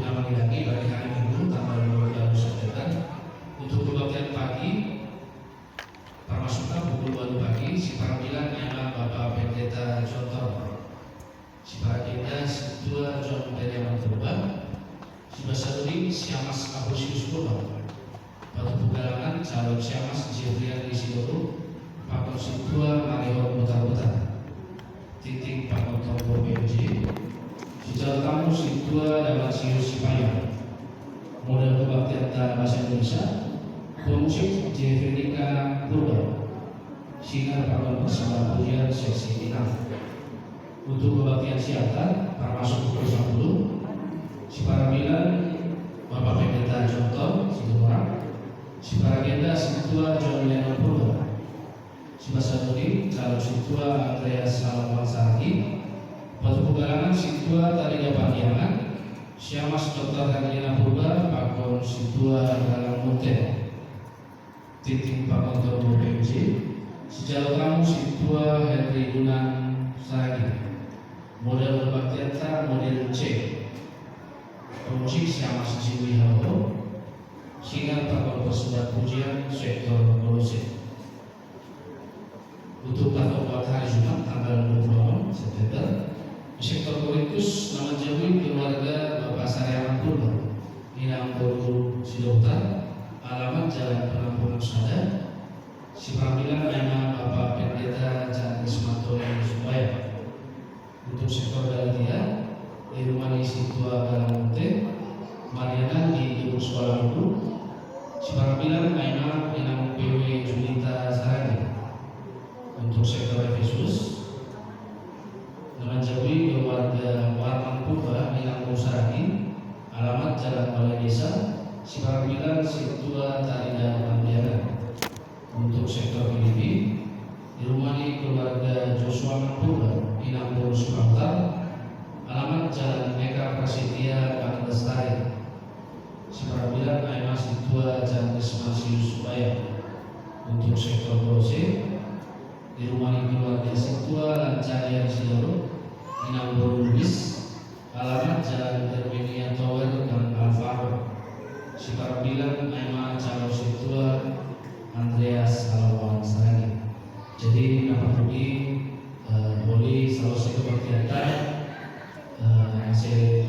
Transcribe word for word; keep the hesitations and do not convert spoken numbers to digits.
Mengidangi bagi hari Minggu tanggal dua puluh September untuk kebaktian pagi, termasuk pukul dua pagi, si parambilan anak Bapak Pendeta Jontor, si paragenda Situa John Periaman Purba, si basaluling Siamas Abusius Purba, patupu galangan calon Siamas Jefrian Isidoro, pakon Situa Marihon Butar-Butar. Titik pamotor B P M J, si calon tamu Situa Damansius Sipayung. Model kebaktian ta bahasa Indonesia, pemusik Jevenika Purba. Sinar pakon persembahan pujian seksi Minang. Untuk kebaktian siang ta, termasuk pukul sepuluh, si parambilan Bapak Pendeta Jontor Situmorang, si paragenda Situa John Lennon Purba. Si basaluling calon Situa Andreas Salomon Saragi, patupu galangan Situa Tarida Pandiangan, Siamas Doktor Herlina Purba, pakon Situa Galang Munte. Titik pamotor B P M J, si calon tamu Situa Henry Dunan Saragi. Model kebaktian ta model C. Pemusik Siamas Jimmy Haloho, sinar pakon persembahan pujian sektor Kolose. Untuk patokan hari Jumat tanggal dua puluh enam September, sektor Korintus nama jawi keluarga Bapak Sariaman Purba, Inang Boru Sidota, alamat Jalan Penampungan Sada, si parambilan anak Bapak Pendeta Jan Ismanto Subaya. Untuk sektor Galatia, di rumah ni Situa Galang Munte, Mariana di gedung sekolah minggu, si parambilan anak Inang P W Julita Saragi. Untuk sektor Efesus, nama jawi keluarga Warman Purba Inang Saragi, alamat Jalan Balai Desa, si parambilan Situa Tarida Pandiangan. Untuk sektor Filipi, di rumah ni keluarga Joshua Purba Inang Boru Sukamta, alamat Jalan Eka Prasetya Gang Lestari. Si parambilan anak Situa Jan Ismansius Subaya. Untuk sektor Kolose, di rumah ni keluarga Situa Lancarian Sidoro, Inang Boru Lubis, alamat Jalan Herminia Tower Gang Alvaro. Si parambilan anak calon Situa Andreas Salomon Saragi. Jadi, nama pudi, eh, boleh salah satu kebaktian ta, eh, se